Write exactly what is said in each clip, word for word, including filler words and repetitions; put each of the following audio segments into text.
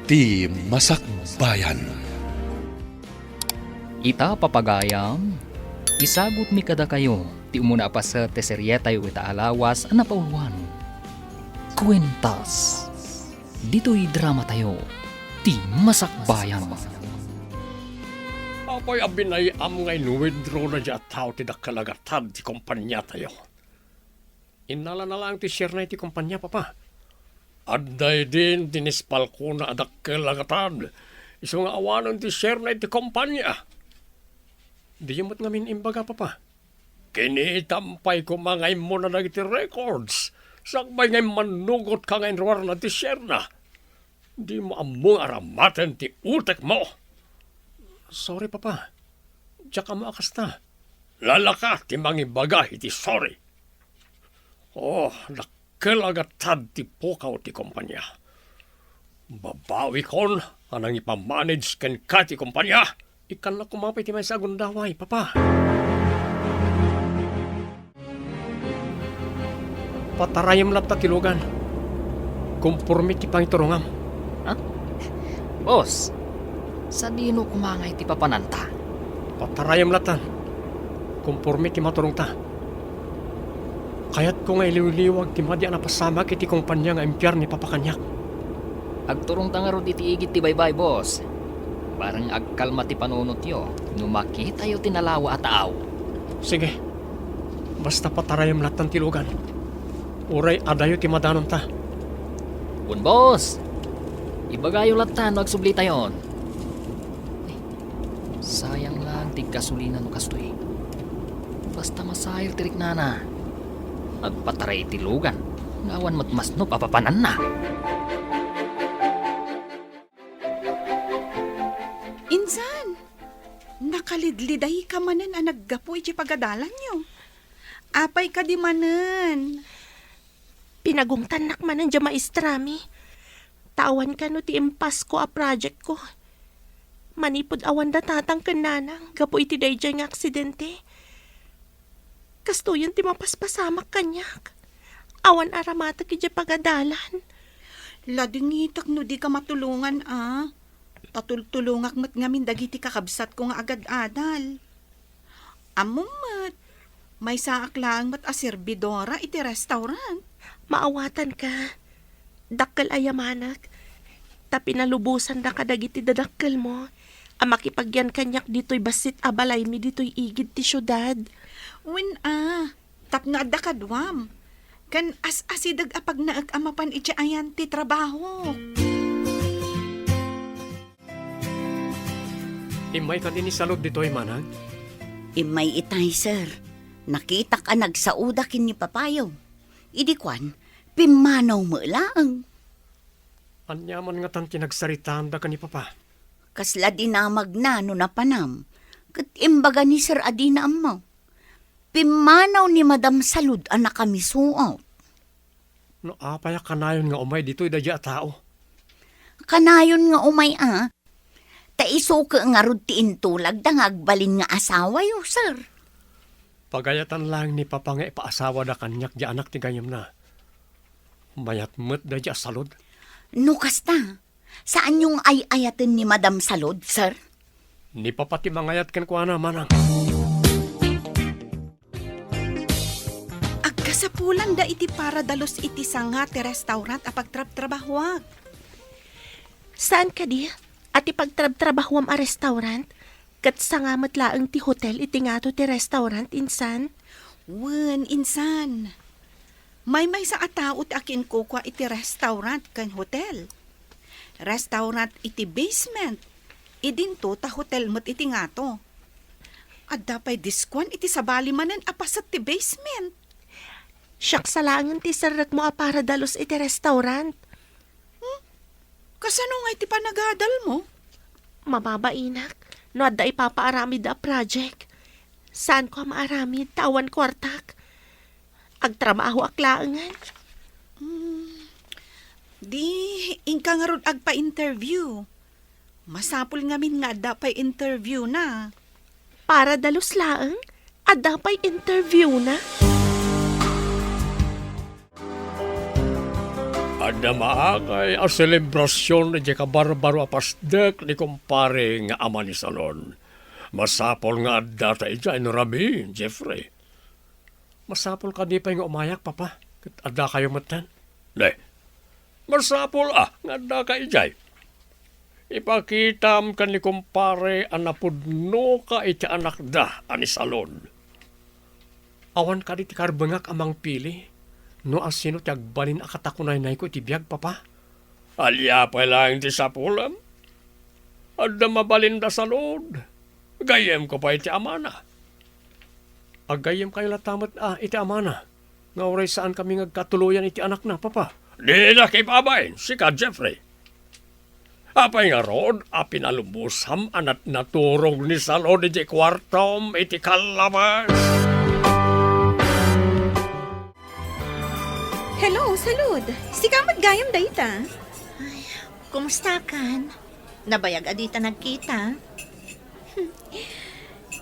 Ti Masakbayan. Ita, papagayam, isagutmi kadakayo ti umuna a paset ti serietayo ita a lawas a napauloan, Kuentas. Ditoy dramatayo, Ti Masakbayan. Apay a binay-am nga in-withdraw daydiay a tao ti dakkel a gatad ti kompaniatayo? Innalana laeng ti share na iti kompania, Papa. Adda idin ti nispalkona a dakkel a gatad, isu nga awanen ti share na iti kompania. Diyo met ngamin imbaga, Papa. Kinitam pay koma nga immuna dagiti records, sakbay nga immannugotka nga inruarna ti share na. Dimo ammo nga aramaten ti utekmo. Sorry, Papa. Diak ammo a kasta. Lalaka ti mangibaga iti sorry. Oh, dakkel a gatad ti pukaw ti kompania. Babawikon a nangipamanage kenka ti kompania. Ikkannak koma pay ti maysa a gundaway, Papa. Patarayem latta ti lugan. Komporme ti pangiturongam. Ha? Boss, sadino koma ngay ti papananta? Patarayem latta. Komporme ti maturongta. Kayatko nga iliwliwag ti madi a napasamak iti kompania nga impiar ni Papa kaniak. Agturongta ngarud iti igid ti baybay, boss. Bareng agkalma ti panunotyo no makitayo ti nalawa a tao. Sige. Basta patarayem lattan ti lugan. Uray adayo ti madanonta. Wen, boss. Ibagayo lattan no agsublitayon. Sayang lang ti gasolina no kastoy. Basta masair ti riknana. Agpataray iti lugan nga awan met masnop a papananna. Insan, nakalidlidayka manen a naggapu iti pagadalanyo. Apay kadi manen? Pinagungtannak manen diay maestrami. Ta awan kano ti impasko a projectko. Manipud awanda tatang ken nanang gapu iti daydiay nga aksidente. Kastoyen ti mapaspasamak kaniak. Awan aramatek idiay pagadalan. Ladingitek no dika matulongan a. Ta tultulongak met ngamin dagiti kakabsatko nga agad-adal. Ammom met, maysaak laeng met a serbidora iti restaurant. Maawatanka. Dakkel a yamanak. Ta pinalubosanka kadagiti dadakkelmo a makipagyan kaniak ditoy bassit a balaymi ditoy igid ti siudad. Wen a, tapno adda kaduam. Ken as-asideg a pagnaek a mapan iti ayan ti trabaho. Immay kadi ni Salud ditoy, manang? Immay itay, sir. Nakitak a nagsaoda ken ni papayo. Idi kuan, pimmanaw met laeng. Ania man ngatan ti nagsaritaanda ken ni papa? Kasla dinamagna no napanam, ket imbaga ni sir a dina ammo. Pimmanaw ni Madam Salud a nakamisuot. No apay a kanayon nga umay ditoy daydiay a tao? Kanayon nga umay a. Ta isu ket ngarud ti intulagda nga agbalin nga asawayo, sir. Pagayatan laeng ni papa nga ipaasawada kaniak diay anak ti gayyemna. Mayat met daydiay a Salud. No kasta, saanyo nga ay-ayaten ni Madam Salud, sir? Ni papa ti mangayat kenkuana, manang. Agkasapulanda iti para dalus iti sanga ti restaurant a pagtrabtrabahoak. Saan kadi a ti pagtrabtrabahoam a restaurant, ket sanga met laeng ti hotel iti ngato ti restaurant, insan? Wen, insan. Maymaysa a tao ti akinkukua iti restaurant ken hotel. Restaurant iti basement, idinto ta hotel met iti ngato. Adda pay diskuan iti sabali manen a paset ti basement. Siak sa laengen ti serrekmo a para dalus iti restaurant. Hmm? Kasano ngay ti panagadalmo? Mababainak no adda ipapaaramid a project. Saanko a maaramid ta awan kuartak. Agtrabahoak laengen. Hmm. Di, inka ngarud agpa-interview. Masapul ngamin nga adda pay interview na. Para dalus laeng, adda pay interview na. Adda maakay a selebrasion idiay kabarbaro a pasdek ni kumpare nga ama ni Salon. Masapul nga addata idiay no rabii, Jeffrey. Masapul kadi pay nga umayak, Papa, ket addakayo metten? Ne, masapul a nga addaka idiay. Ipakitam ken ni kumpare a napudnoka iti anakda a ni Salon. Awan kadi ti karbengak a mangpili no asino ti agbalin a katakunaynayko iti biag, Papa? Ania pay laeng ti sapulem? Adda mabalinda Salon. Gayyemko pay ti amana. Aggayyemkayo latta met a iti amana nga uray saankami nga agkatuloyan iti anakna, Papa. Dinak ibabain, sika, Jeffrey. Apay ngarud a pinalubosam a nat-, naturog ni Salon iti kuartom iti kallabas? Hello, Salud! Sika met gayam dayta? Kumusta kan? Nabayag a dita nagkita?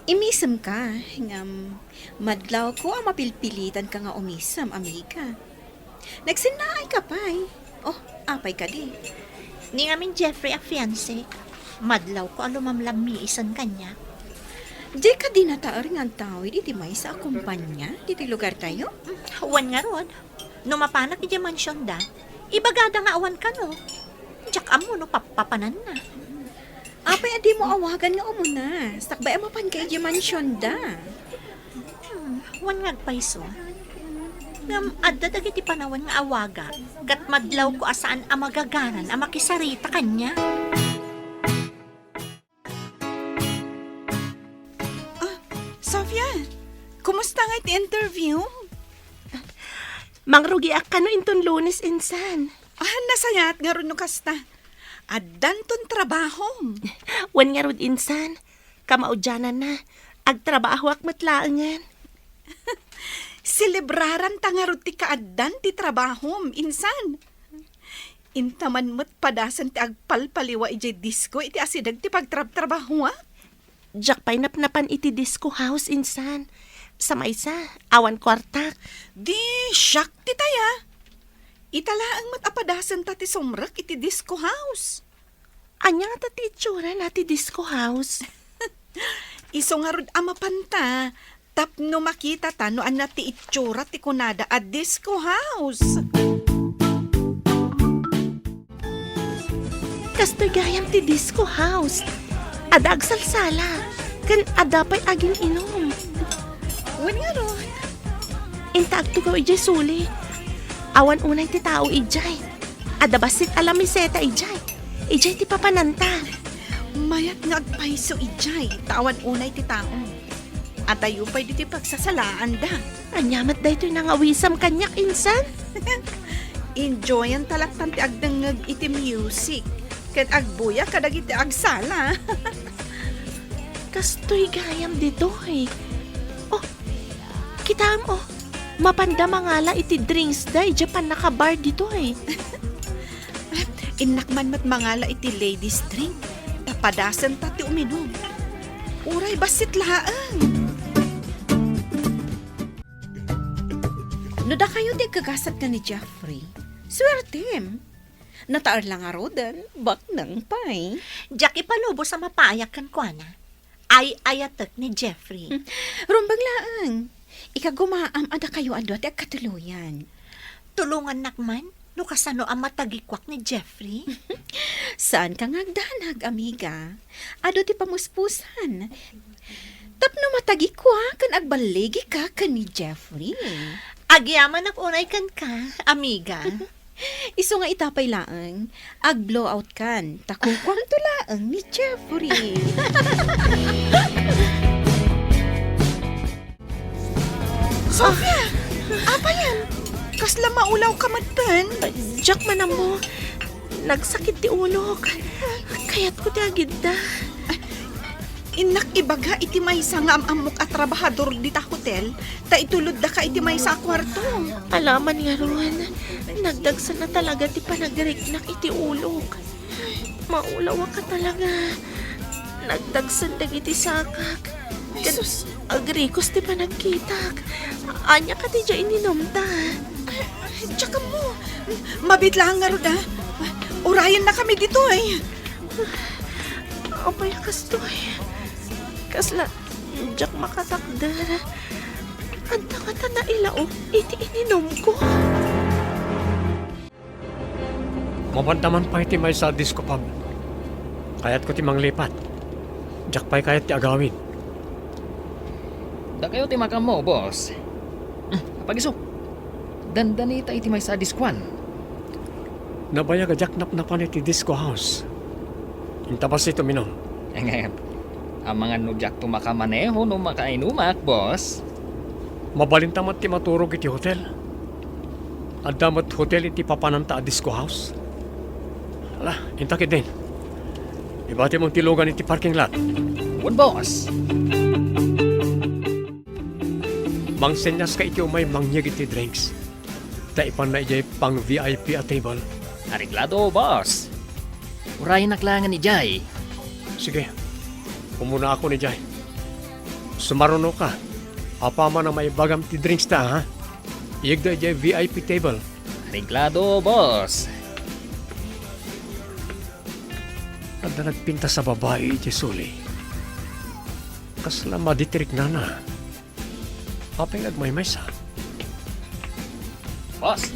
Imisemka, ngem madlawko a mapilpilitanka nga umisem, amiga. Nagsennaayka pay. Oh, apay kadi? Ni ngamin Jeffrey a fiancé, madlawko a lumamlammiisen kaniak. Dika dinataer nga agtawid iti maysa a kompania ditoy lugartayo? Wen ngarud, no mapanak idiay mansionda, ibagada nga awan kano. Diak ammo no pappapananna. Apay a dimo awagan nga umuna, sakbay a mapanka idiay mansionda? Hmm, wen nga agpayso. Ngem adda dagiti panawen nga awagak, ket madlawko a saan a magagaran a makisarita kaniak. Ah, Sofia, kumusta nga iti interview? Mangrugiak kano inton Lunes insan. Ah, nasayaat ngarud no kasta. Addanton trabahom. Wen ngarud insan, kamaudiananna, agtrabahoak met laengen. Selebraranta ngarud ti kaaddan ti trabahom, insan. Inta man met padasen ti agpalpaliwa idiay disko iti asideg ti pagtrabtrabahoak. Diak pay napnapan iti disco house insan. Sa maysa, awan kuartak. Di, siak ti taya. Ita laeng met a padasenta ti sumrek iti disco house. Ania ngata ti itsurana ti disco house? Isu ngarud a mapanta tapno makitata no ania ti itsura ti kunada a disco house. Kastoy gayam ti disco house. Adda agsalsala, ken adda pay agin-inum. Wen ngarud, inta agtugaw idiay suli. Awan unay ti tao idiay. Adda bassit a lamiseta idiay. Idiay ti papananta. Mayat nga agpayso idiay, ta awan unay ti tao. Adayo pay ditoy pagsasalaanda. Ania met daytoy nangawisam kaniak insan? Enjoyanta lattan ti agdengngeg iti music ken agbuya kadagiti agsala. Kastoy gayam ditoy. Oh, kitaem, oh. Mapanda mangala iti drinksda idiay pannakabar ditoy. Innak man met mangala iti ladies drink, ta padasenta ti uminum. Uray bassit laeng. No dakayo ti agkagasat ken ni Jeffrey, suertem. Nataer la ngaruden, baknang pay. Diak ipalubos a mapaayak kenkuana. Ay-ayatek ni Jeffrey. Rumbeng laeng. Ikagumaam a dakayo a dua ti agkatuloyan. Tulongannak man no kasano a matagikuak ni Jeffrey. Saanka nga agdanag, amiga. Adu ti pamuspusan. Tapno matagikuak ken agballigika ken ni Jeffrey. Agyamanak unay kenka, amiga. Isu nga ita pay laeng, ag-blowout kan, ta kukuamto laeng ni Jeffrey. Sofia! Apayen? Kasla maulaw ka metten? Diak man ammo. Nagsakit ti ulok. Kayatko ti agidda. Innak ibaga iti maysa nga am-ammok a trabahador dita hotel, ta itulodda ka iti maysa a kuarto. Alaman ngarud, nagdagsen a talaga ti panagriknak iti ulok. Maulawak a talaga. Nagdagsen dagiti sakak. Ken Jesus! Agrikos ti panagkitak. Ania kadi diay ininumta? Ay, diak ammo. Mabiit laeng ngarud, a. Urayennakami ditoy. Apay a kastoy? Kasla diak makatakder. Adda ngata nailaok iti ininumko. Mabanda man pay ti maysa a disco pub. Kayatko ti manglipat. Diak pay kayat ti agawid. Dakayo ti makaammo, boss. Hmm, apagiso. Dandanita iti maysa a diskoan. Nabayag a diak napnapan iti disco house. Inta bassit uminum. Ngem, amangan no diakto makamaneho no makainumak, boss. Mabalinta met ti maturog iti hotel. Adda met hotel iti papananta a disco house. Ala, inta ketdin. Ibatimon ti lugan iti parking lot. Wen, boss. Mangsenyas ka iti umay mangyeg iti drinks. Ta ipanna idiay pang V I P a table. Areglado, boss. Urayenak laengen idiay. Sige. Umunaakon idiay. Sumaruno ka. Apaman a maibagam ti drinks ta, ha? Iyegda idiay V I P table. Areglado, boss. Adda nagpintas a babai iti suli. Kasla madi ti riknana. Apay nga agmaymaysa? Boss,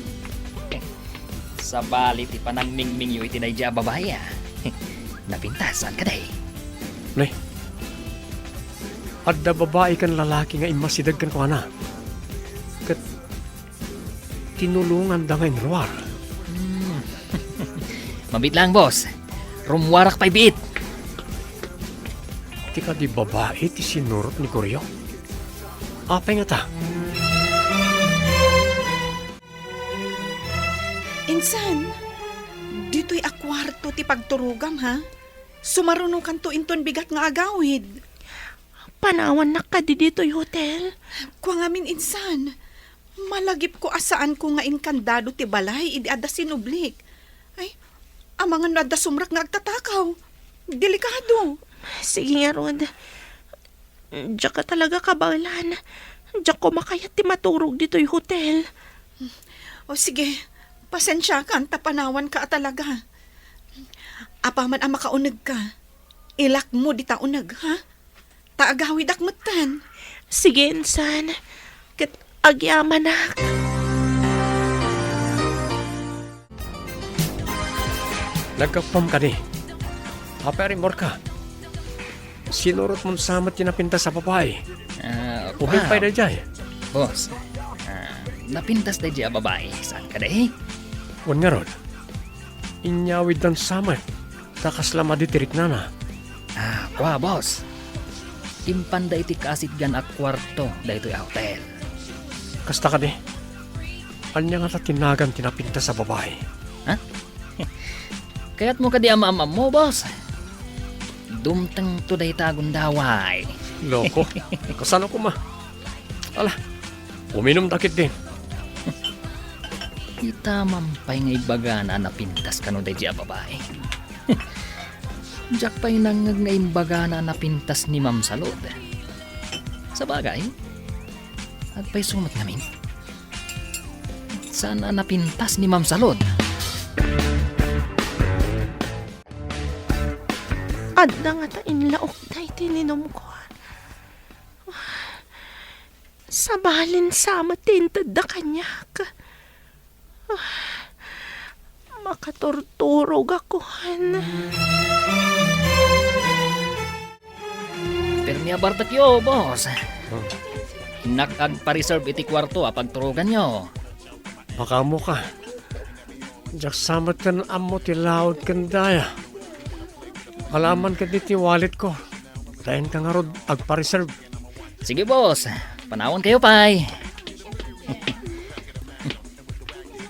sabali ti panangmingmingyo iti daydiay a babai, a. Napintas, saan kadi? Ne. Adda babai ken lalaki nga immasideg kenkuana. Ket tinulonganda nga inruar. Hmm. Mabiit laeng, boss. Rummuarak pay biit. Ti kadi babai ti sinurot ni Goryo? Apay ngata? Insan, ditoy a kuarto ti pagturogam, ha? Sumarunokanto inton bigat nga agawid. Panawannak kadi ditoy hotel? Kua ngamin, insan. Malagipko a saanko nga inkandado ti balay idi adda sinublik. Ay, amangan no adda sumrek nga agtatakaw. Delikado. Sige ngarud. Diak a talaga kabaelan. Diak koma kayat ti maturog ditoy hotel. O sige, pasensiakan ta panawanka a talaga. Apaman a makaunegka, ilakmo dita uneg, ha? Ta agawidak metten. Sige, insan. Ket agyamanak. Naggapuam kadi. Apay a rimmuarka? Sinurotmon sa met ti napintas a babai. Ah, Ubing pay daydiay. Boss, ah, napintas daydiay a babai. Saan kadi? Wen ngarud. Inyawiddan sa met. Ta kasla madi ti riknana. Ah, kua, boss. Impanda iti kaasitgan a kuarto daytoy a hotel. Kasta kadi? Ania ngata ti nagan ti napintas a babai? Ha? Kayatmo kadi a maam-ammo, boss? Dumtengto dayta a gundaway. Loko. Kasano koma? Ala, uminumda ketdin. Itamam pay nga imbagana a napintas kano daydiay a babai. Diak pay nangngeg nga imbagana a napintas ni Ma'am Salud. Sabagay, agpayso met ngamin. Saan a napintas ni Ma'am Salud? Adda ngata inlaok dayta ininumko. Sabalin sa met ti intedda kaniak. Makaturturogakon. Permi a bartekyo, boss. Hmm. Innak agpa-reserve iti kuarto a pagturoganyo. Makaammoka. Diak sa met ken ammo ti laud ken daya. Alaman ketdi ti walletko. Dainka ngarud agpa-reserve. Sige, boss. Panawankayo pay.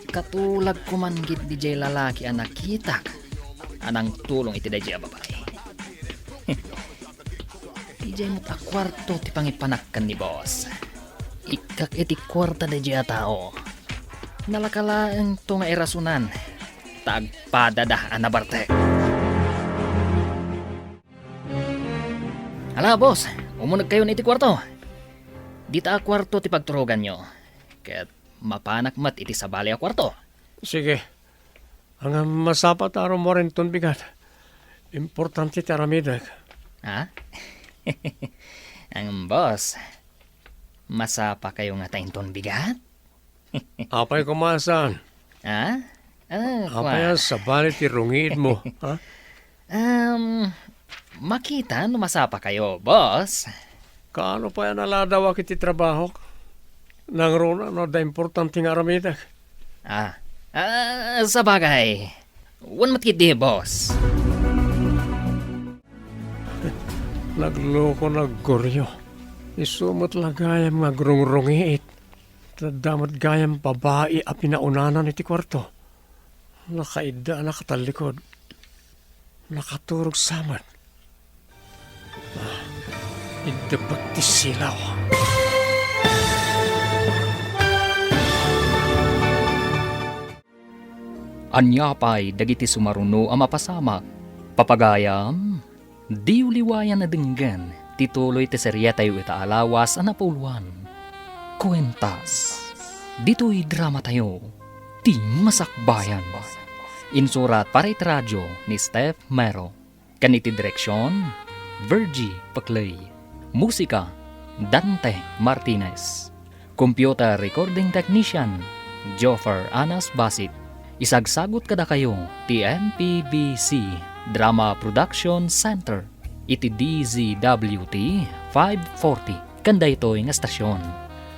Katulagko man ketdi diay lalaki a nakitak a nangtulong iti daydiay a babai. Idiay met a kuarto ti pangipanak ken ni boss. Ikkak iti kuarta daydiay a tao. Nalaka laengto nga irasonan ta agpadada a nabartek. Hala, boss, umunegkayon iti kuarto. Dita a kuarto ti pagturoganyo. Ket mapanak met iti sabali a kuarto. Sige. Ngem masapa ta arumor inton bigat. Importante ti aramidek. Ha? Ngem, boss, masapakayo ngata inton bigat? Apay koma saan? Ha? Ah, Apay kua. A sabali ti rungiedmo, ha? Um, makita no masapakayo, boss. Kaano pay a naladawak iti trabahok? Nangruna no adda importante nga aramidek. Ah, ah, sabagay. Wen met ketdi, boss. Nagloko, naggurio. Isu met la gayam nga agrungrungiit. Adda met gayam babai a pinaunana iti kuarto. Nakaidda a nakatallikod. Nakaturog sa met. Ah, iddeppek ti silaw. Ania pay dagiti sumaruno a mapasamak? Papagayam, diyo liwayan a denggen ti tuloy ti seriatayo ita a lawas a napauluan. Kuentas. Ditoy dramatayo, ti Masakbayan. Insurat para iti radio ni Steph Mero. Ken iti direksion, Virgie Paclay. Musika, Dante Martinez. Computer recording technician, Joffer Anas Basit. Isagsagut kadakayo ti M P B C Drama Production Center iti D Z W T five forty ken daytoy nga estasion.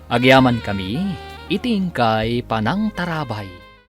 Agyamankami iti inkay panangtarabay.